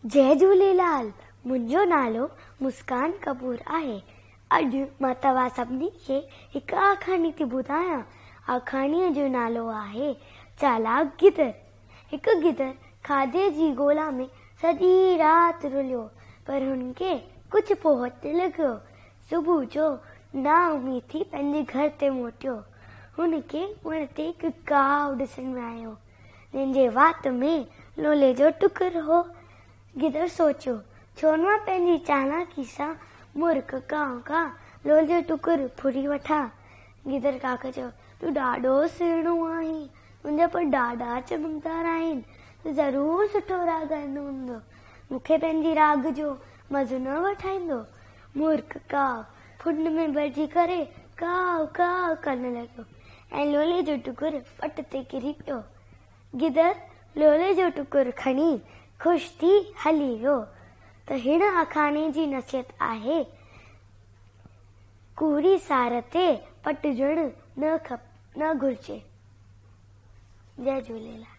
جئي جهوليلال منهنجو نالو مسڪان ڪپور آهي اڄ مان توهان سڀني کي هڪ آکاڻي ٿي ٻڌايان آکاڻيء جو نالو آهي چالاڪ گدڙ هڪ گدڙ کاڌي جي ڳولا ۾ سڄي رات رليو پر هن کي ڪجهه پهت نه لڳيو صبح جو نااميد ٿي پنهنجي گهر تي موٽيو هن کي وڻ تي هڪ ڪانء ڏسڻ ۾ آيو جنهن جي وات ۾ لولي جو ٽڪر هو. گدڙ سوچيو، ڇو نه مان پنهنجي چالاڪي سان مورک ڪانء کان لولي جو ٽڪر ڦري وٺان. گدڙ ڪانء کي چيو، تون ڏاڍو سهڻو آهين، تنهنجا پر ڏاڍا چمڪدار آهن، تون ضرور سٺو راڳ ڳائيندو هوندو. مون کي پنهنجي راڳ جو مزو نه وٺائيندو. مورک ڪانء ڦنڊ ۾ ڀرجي ڪري ڪانء ڪانء ڪرڻ لڳو. ۽ لولي جو ٽڪر پٽ تي ڪري پيو. گدڙ لولي جو ٽڪر کڻي خوش ٿي هلي ويو ته هن آکاڻي جي نصيحت آهي، ڪوڙي سار تي پٽجڻ نه گهرجي. جئي جهوليلال.